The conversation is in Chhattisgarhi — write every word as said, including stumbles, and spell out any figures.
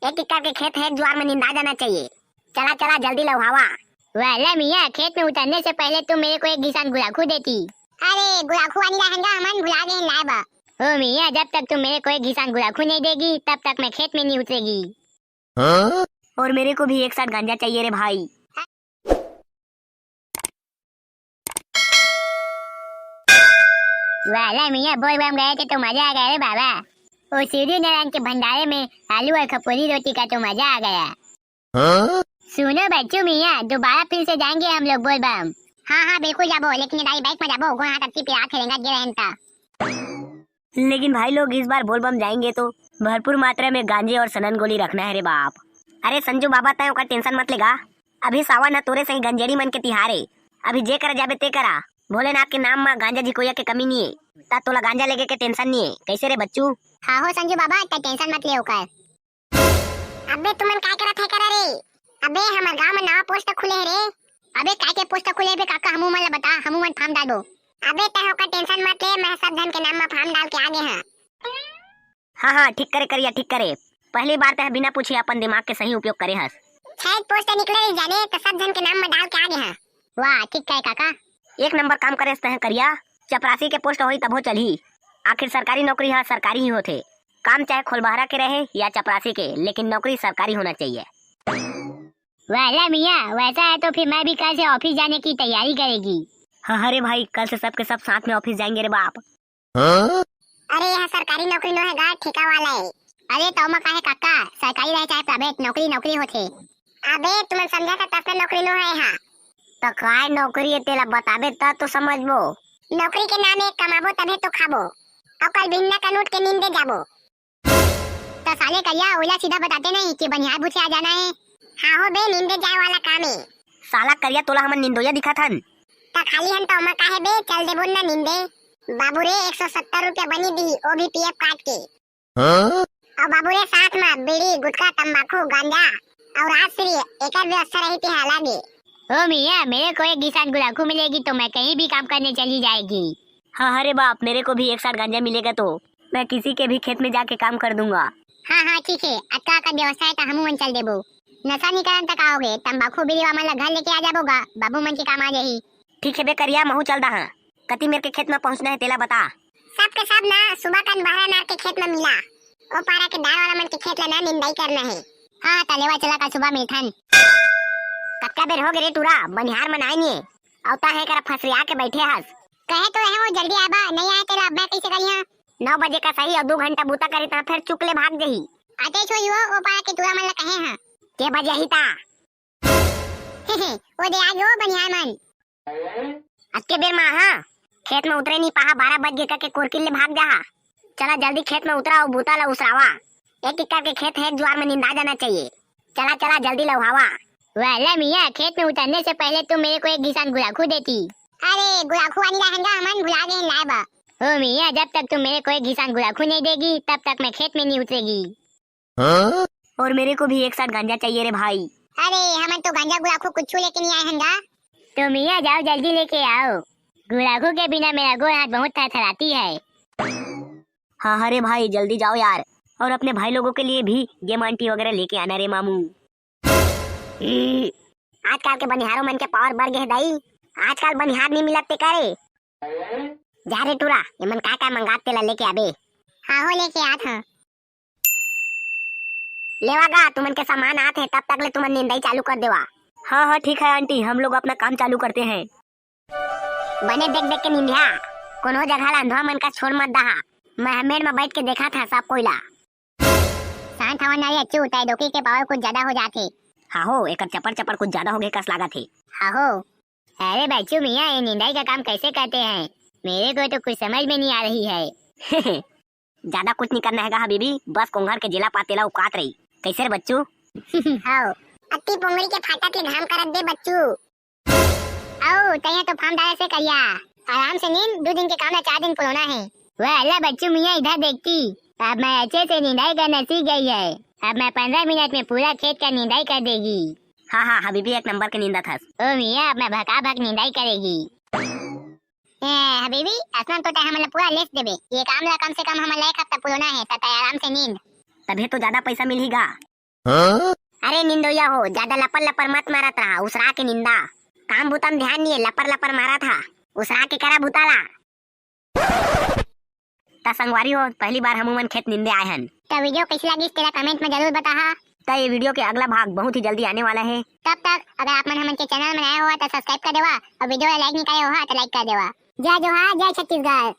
एक एकड़ के खेत हे, एक जुआर में निंदा जाना चाहिए। चला चला, जल्दी लउहावा। वाला मियाँ, खेत में उतरने से पहले तुम मेरे को एक घिसान गुलाखू देती। अरे गुलाखू आनी ला हंगा, हमन भुला गए लाए बा। ओ मियाँ, जब तक तुम मेरे को एक घिसान गुलाखू नहीं देगी, तब तक मैं खेत में नहीं उतरेगी। हाँ? और मेरे को भी एक साथ गांजा चाहिए रे भाई। वाला मियाँ, बोल बम गए थे तो मजा आ गया रे बाबा। वो सूर्य नारायण के भंडारे में आलू और खपोरी रोटी का तो मजा आ गया। हाँ? सुनो बच्चू मियाँ, दोबारा फिर से जाएंगे हम लोग बोल बम। हाँ हाँ, बिल्कुल जाबो, लेकिन ये दाई बाइक में जाबो, गोड़ हाथ अत्ती पिरात हेरेंगा जे रहन ता। लेकिन भाई लोग, इस बार बोलबम जाएंगे तो भरपूर मात्रा में गांजे और सनन गोली रखना है रे बाप। अरे संजू बाबा, तय ओकर टेंशन मत लेगा, अभी सावन ह तोरे सही गंजेड़ी मन के तिहार है। अभी जे करा जाबे ते करा, भोलेनाथ के नाम मा गांजा झिकोया के कमी नहीं है। ता तोला गांजा लेके के टेंशन नहीं है, कैसे रे बच्चू? हाँ हो संजू बाबा, तय टेंशन मत ले ओकर। अबे तुमन काय करत है करा रे? अबे हमर गांव में नवा पोस्ट खुले है रे। अबे काय के पोस्ट खुले बे काका, हमू मन ला बता, हमू मन फार्म डालबो। अबे तय ओकर टेंशन मत ले, मैं सब झन के नाम मा फार्म डाल के आ गे हां। हाँ हाँ, ठीक करे करिया, ठीक करे। पहली बार तय बिना पूछे अपन दिमाग के सही उपयोग करे हस। शायद पोस्ट निकले रही जाने, तो सब झन के नाम मा डाल के आ गे हां। वाह, ठीक कहे काका। एक नंबर काम करे तय करिया। चपरासी के पोस्ट होई तभो चलही। आखिर सरकारी नौकरी हा सरकारी ही होथे। काम चाहे खोलबहरा के रहे या चपरासी के, लेकिन नौकरी सरकारी होना चाहिए। वाला मियाँ, वैसा है तो फिर मैं भी कल से ऑफिस जाने की तैयारी करेगी। हाँ, अरे भाई, कल से सबके सब साथ में ऑफिस जाएंगे रे बाप। हाँ? अरे, यह सरकारी नौकरी नो है गा, ठेका वाला है। अरे, तो ओमा काहे काका, सरकारी रहे चाहे प्राइवेट, नौकरी नौकरी होथे। अबे, तुमन समझा था तब से नौकरी नो है यहाँ। तो काय नौकरी है तेला बताबे त तो समझबो। नौकरी के नाम है कमाबो तभे तो खाबो। और कल भिन्ना का नोट के नींदे जाबो। तो साले करिया, ओला सीधा बताते नहीं कि बनिहार भूसे आ जाना है। हाँ हो बे, नींदे जाए वाला काम है। साला करिया, तोला हमन निंदोया दिखत हन। त खाली हन त ओमा काहे बे, चल देबो ना नींदे। बाबू रे, एक सौ सत्तर रुपया बनी दी, वो भी पीएफ काट के। हाँ? और बाबू रे, साथ में बीड़ी, गुटखा, तंबाकू, गांजा और राजश्री, एकर व्यवस्था रही ते अलग है। ओ मियाँ, मेरे को एक घिसान गुलाखू मिलेगी तो मैं कहीं भी काम करने चली जाएगी। हाँ, अरे बाप, मेरे को भी एक साथ गांजा मिलेगा तो मैं किसी के भी खेत में जाके काम कर दूंगा। हाँ, हाँ, ठीक है, अतका का व्यवस्था है तो हमू मन चल देबो। नशा नहीं करन त का होगे, तंबाकू बीड़ी वाला घर लेके आ जाबो गा, बाबू मन के काम आ जाही। ठीक है बे करिया, महू चल दहा। कति मेर के खेत में पहुंचना है तेला बता। सबके सब ना सुबह कन बहरा नार के खेत में मिला। ओ पारा के दार वाला मन के खेत ला ना निंदाई करना है। हाँ, त लेवा चला, कल सुबह मिलथन। कतका बेर हो गे रे टूरा, बनिहार मन आए नहीं। अवता है करा फसरिया के बैठे हस। कहे तो है वो जल्दी आबा, नहीं आए तेला अब मैं कैसे करिया? नौ बजे का सही और दो घंटा बूता करे त फिर चुक ले भाग जही। आते छो यो, ओ पारा के टूरा मन ला कहे हाँ। के बजे ही ता? वो दे आ गयो बनिहार मन। अतके बेर मा, हाँ, खेत में उतरे नहीं पाहा, बारह बज गे करके कोरकिल ले भाग जाहा। चला जल्दी खेत में उतरा और बूता ला उसरावा। एक एकड़ के खेत है, एक जुआर में निंदा जाना चाहिए। चला चला जल्दी लउहावा। वाला मियाँ, खेत में उतरने से पहले तुम मेरे को एक घिसान गुलाखू देती। अरे गुलाखू आनी ला हंगा, हमन भुला गए लाए बा। ओ मियाँ, जब तक तुम मेरे को एक घिसान गुलाखू नहीं देगी, तब तक मैं खेत में नहीं उतरेगी। हाँ? और मेरे को भी एक साथ गांजा चाहिए रे भाई। अरे, हमन तो गांजा गुलाखू कुछ लेके नहीं आए हन गा। तो मियाँ जाओ, जल्दी लेके आओ। गुलाखू के बिना मेरा गोड़ हाथ बहुत थरथराती है। हाँ, हाँ रे भाई, जल्दी जाओ यार। और अपने भाई लोगों के लिए भी गेम आंटी वगैरह लेके आना रे मामू। हम्म, आजकल के बनिहारों मन के पावर बढ़ गए है दाई। आजकल बनिहार नहीं मिलत ते करे। जा रे टूरा, एमन का का मंगात तेला लेके आबे। हाँ हो, लेके आत हूँ। लेवा गा, तुमन के सामान आत हे, तब तक ले तुमन निंदाई चालू कर देवा। हाँ, हाँ, ठीक है आंटी, हम लोग अपना काम चालू करते हैं। बने देख देख के निंदिया, कोनो जगह ला अंधवा मन का छोड़ मत दहा। मैं हमेर में बैठ के देखा था सब कोई ला। शांत हवा नारी अच्छी उताई, डोकी के पावर कुछ ज्यादा हो जाथे। हाँ हो, एकर चपर चपर कुछ ज्यादा हो गए कस लागत हे। हाँ हो। अरे बच्चू मियाँ, ये निंदाई का काम कैसे करते हैं? मेरे को तो कुछ समझ में नहीं आ रही है। ज्यादा कुछ नहीं करना हैगा हबीबी, बस कोंघर के जेला पातेला उकात रही। कैसे रे बच्चू? हाओ, अत्ती पोंगरी के फाटक ले घाम करत दे बच्चू। आओ, तैया तो फार्म डाले से करिया। आराम से नींद, दो दिन के काम ला चार दिन पुरोना है। वाह, अल्लाह बच्चू मियाँ इधर देखती, अब मैं अच्छे से निंदाई करना सीख गई है। अब मैं पन्द्रह मिनट में पूरा खेत का निंदाई कर देगी। हाँ, हाँ, हबीबी एक नंबर के निंदा थस। ओ मियाँ, अब मैं भका भक निंदाई करेगी। ए, हबीबी, असनम तो तै हमन ला पूरा list देबे। ये काम ला कम से कम हमन ला एक हफ्ता पुरोना है, त तै आराम से नींद। तभे तो ज्यादा पैसा मिलही गा। अरे निंदोइया हो, ज्यादा लपर लपर मत मारत रहा, उसरा के निंदा। काम बुता म ध्यान नहीं है, लपर लपर मारत हा, उसरा के करा भूताला। त संगवारी हो, पहली बार हमू मन खेत निंदे आए हन। त video कैसे लागिस तेला comment में जरूर बताहा। त ये video के अगला भाग बहुत ही जल्दी आने वाला है। तब तक अगर आप मन हमन के channel में नया हुआ त subscribe कर देवा और video ला like नहीं करे हुआ त like कर देवा। जय जोहार, जय छत्तीसगढ़।